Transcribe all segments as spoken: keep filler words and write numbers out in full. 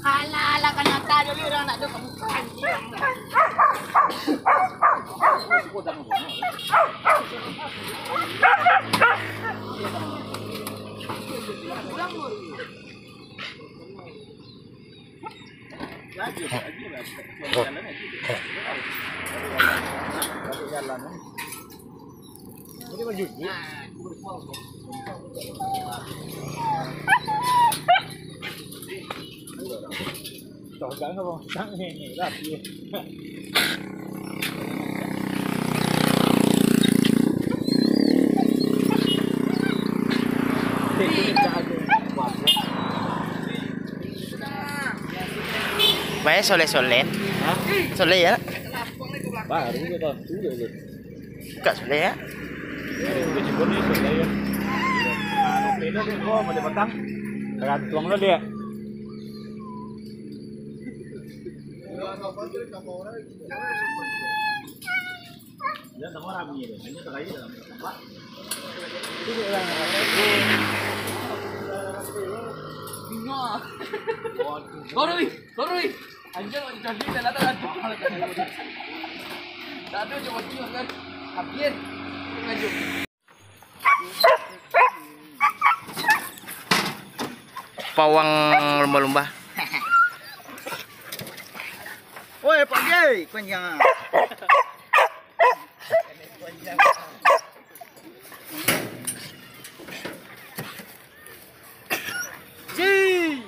Alah, alah, kanata dulu urang nak tu kamu. Bae soleh-soleh. Hah? Soleh ya. Baru dia bantu dia. Buka sudah ya. Itu jibun ni sudah ya. Anu, peda deh, gua pada petang. Tergantung lah dia. Dia sama rami dia. Hanya terakhir dalam tempat. Koroi, koroi. Anjing, nak jadi, nak datang, aduh, malah kan. Tak ada je wakil kan. Habis. Lanjut. Pawang lumba-lumba. Oi, Pak Gey, panjang ah. Ji.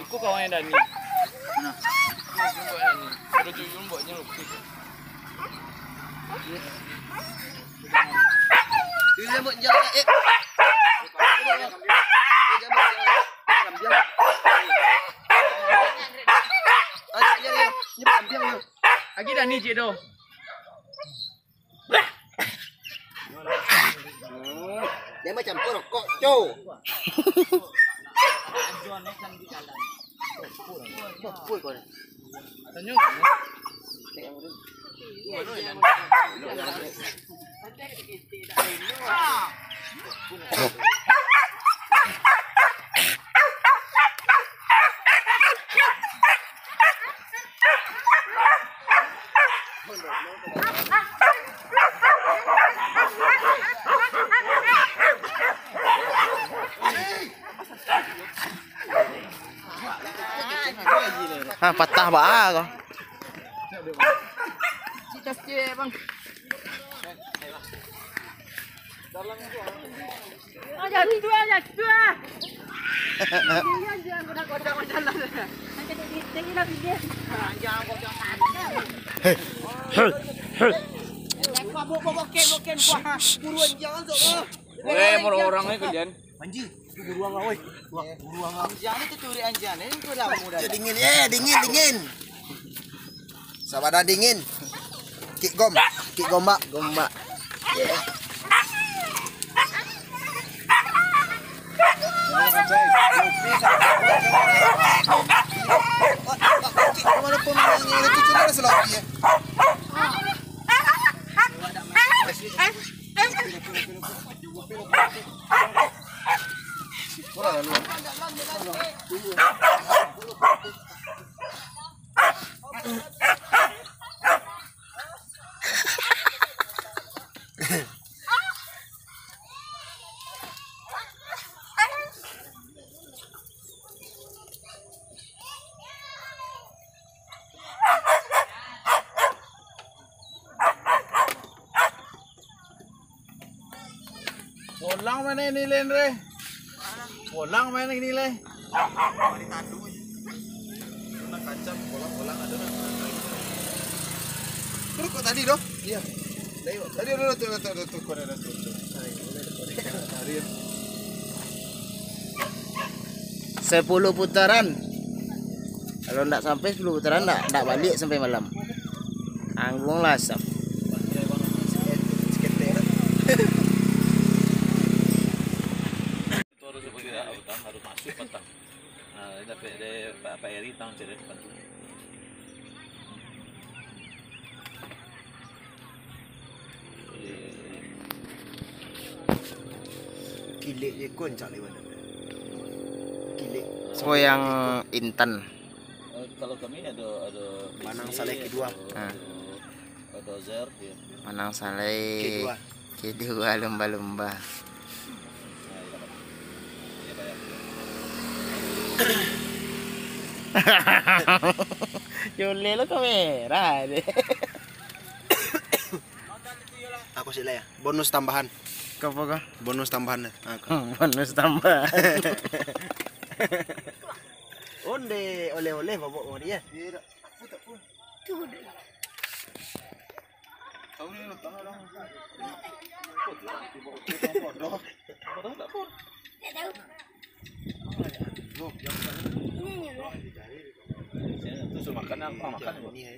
Iko kawan Dani. Mana? Iko Dani. Ada tujuh buatnya lukis. Ini mau jalan, eh. Agi Dani cik tu. Dia macam rokok, co. Ah, patah baa ko. Aja tu, aja tu ah. Iya, jangan godang-godang macam mana. Nanti dia, dia, dia, dia. Jangan godang tadi. Hei, hei, hei. Bukan, bukan, bukan, bukan. Buruan, jangan tu. Weh, orang-orang ni kalian. Panji, tu buruan lah, weh. Buruan lah. Jangan tu curi anjing ni, tu dah muda. Dingin, eh, dingin, dingin. Sabana dingin. Kik gom, kik gombak, gombak. Bolang ma nilai, Ndre? Bolang ma nilai? Nak kacam, bolang-bolang ado nak. Terus kok tadi doh? Iya. Tadi, tadi ado tu, tu, tu, tu, tu, tu, tu. Nah, ini ado tu. Nah, dia. Sepuluh putaran. Kalau ndak sampai sepuluh putaran, ndak, ndak baliak sampai malam. Tangguang lah asap. Itu harus seperti itu, utang harus masuk petang. Nah, dapek dari Pak, Pak Eri tang cari bantu. Kilek je kon cak lewat. Kilek. Ko yang intan. Eh, kalau kami ada, ada Manang P C, Saleh kedua. Ada, Ah. ada Zer, ya. Manang Saleh kedua. Kedua lumba-lumba. Nah, iya, Pak. Iya, Pak, ya. Joleh lo kamera deh. Aku sih lah ya. Bonus tambahan. Kau apa kau? Bonus tambahan deh. Aku. Bonus tambahan. Onde oleh-oleh babok kau dia. Iya, tak. Apa tak pun? Tu deh. Tahu ni letak orang. Apa tak pun? Tak tahu. Ini ni lah. Saya tu suruh makan apa makan. Ini ya.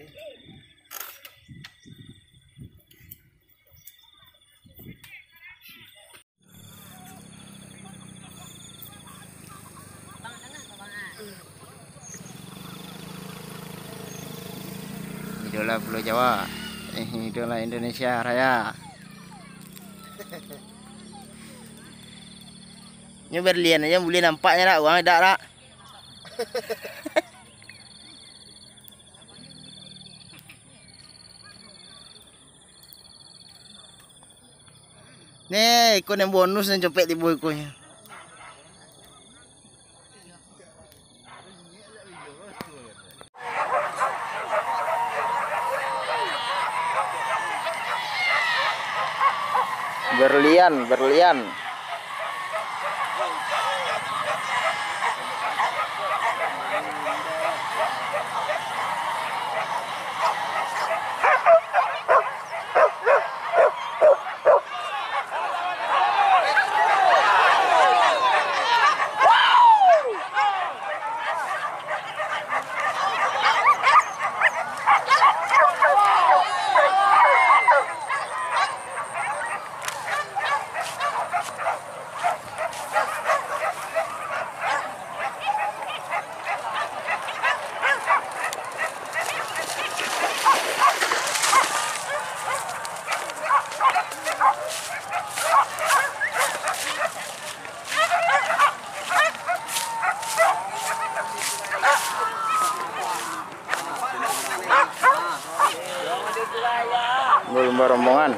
Idola Pulau Jawa. Eh, idola Indonesia Raya. Nyo berlian aja buliah nampak nyo dak, urang dak, dak. Neh, iko nan bonus nan copek tibo ikonyo. Berlian, berlian. Belum barombongan.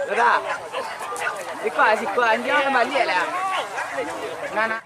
Sudah. Sikuat, sikuat. Anjing baliak lah. Nah, nah.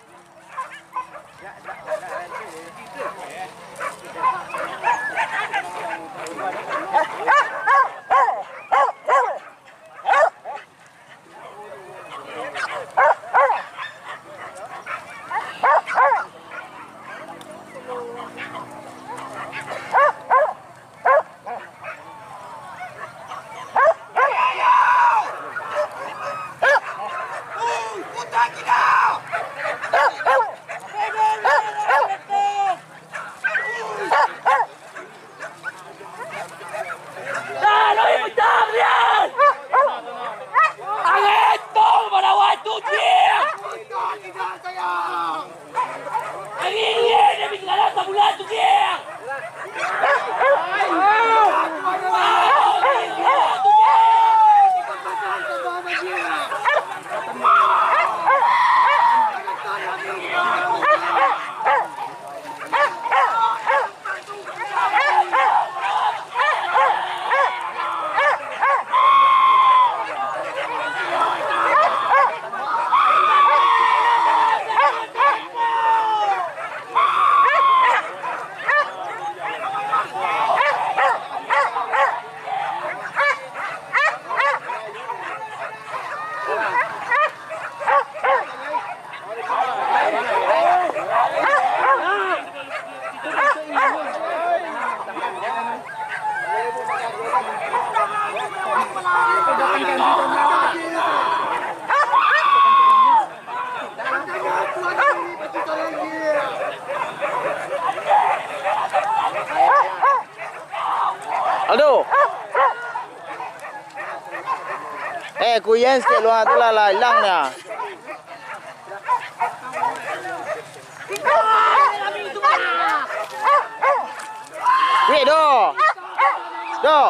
Aldo. Eh, kuyan sikit luar tu lah, lah ilang dah. Weh, doh. Doh.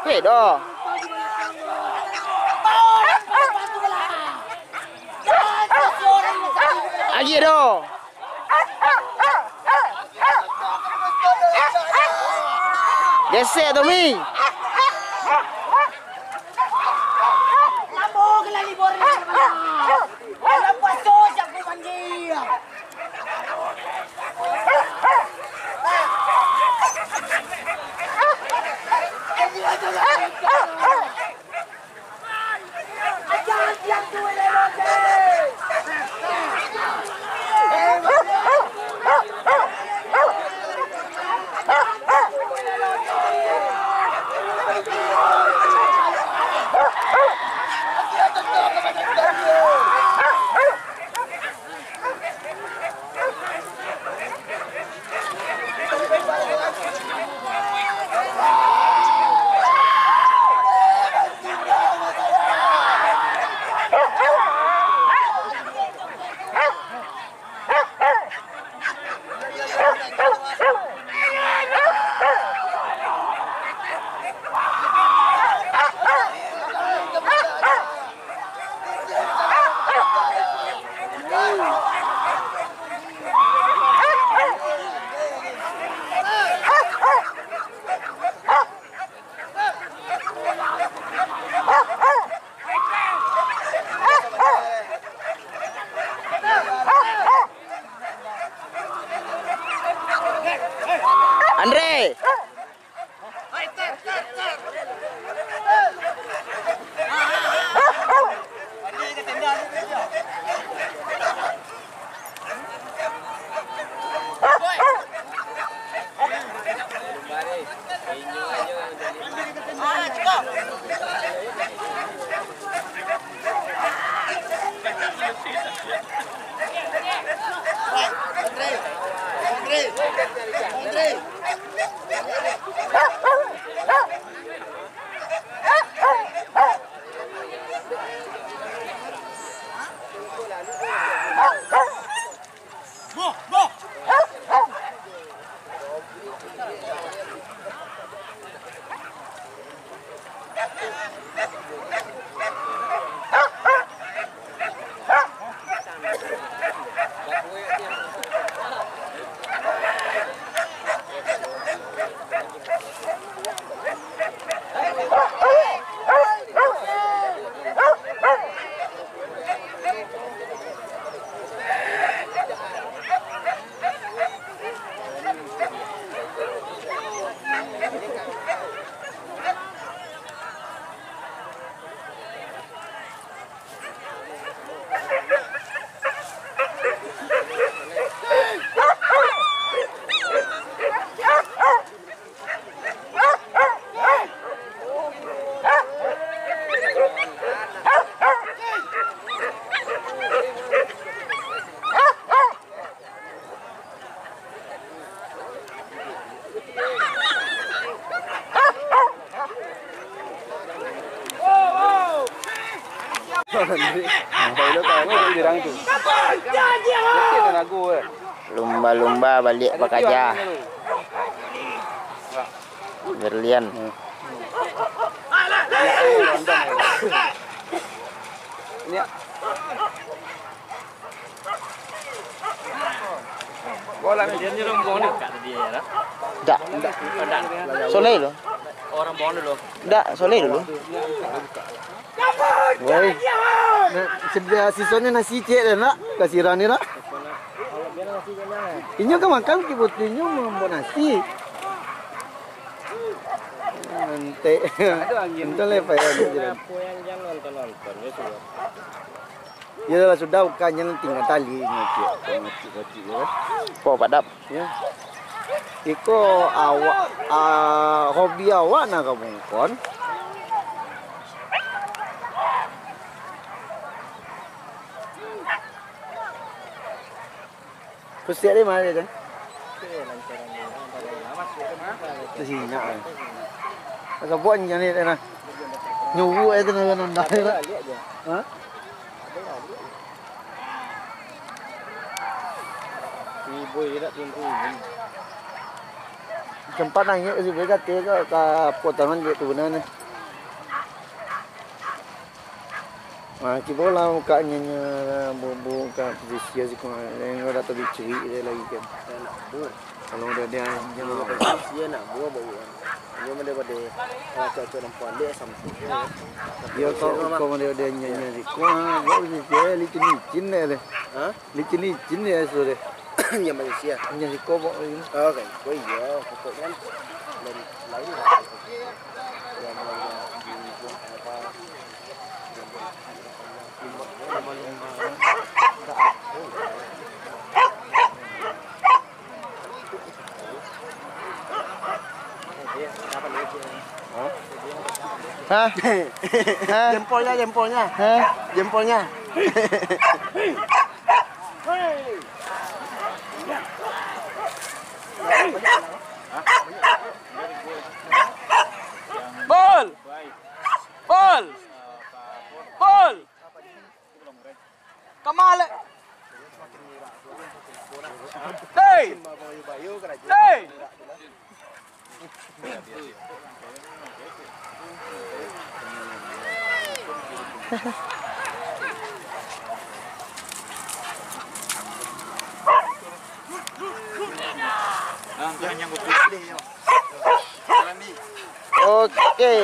Weh, doh. Agiah doh. Gesek tu, Mi. Andre. Lumba-lumba baliak bakaja. Berlian. Dak. Soleh dulu. Dak, Soleh dulu. Woi. Nah, sebelah sisonyo nasi ciek dah nak, kasih Rani lah. Inyo kan makan, kibutinyo mambuat nasi. Nanti. Entah lah apa yang dia. Apo yang jangan nonton-nonton, yo sudah. Yo lah sudah, bukannya tinggal tali nyo ciek, kacik-kacik yo kan. Po padap. Yo. Iko awak, ah, hobi awak nah ka bungkon. Kusiak di mana tu? Tersinyak kan. Agak buat ni, ni, nah. Nyuruh itu, nah, nah, nah, nah. Ha? Sempat nangis si Boy, kato ka, ka potongan duit tu bana ni. Ah, cubolah mukak nyo, nyo bubuak ka posisi siko, lain dak tabicuik lai kan. Kalau udah dia, sia nak buah bau kan. Inyo mode pade kalau cocok nampak dek sampai. Yo, kau, kau mode dia nyanyi siko, ah, buat posisi licin-licin deh. Ha? Licin-licin deh sudah. Yang Malaysia. Nyanyi siko, buat ini. Oh, kan. Oh iya, pokoknya lain, lain lah. Yang, yang, yang, apa? Hah? Hah? Jempolnya, jempolnya. Hah? Jempolnya. Bol! Bol! Bol! Kamale! Hei! Hei! Oke.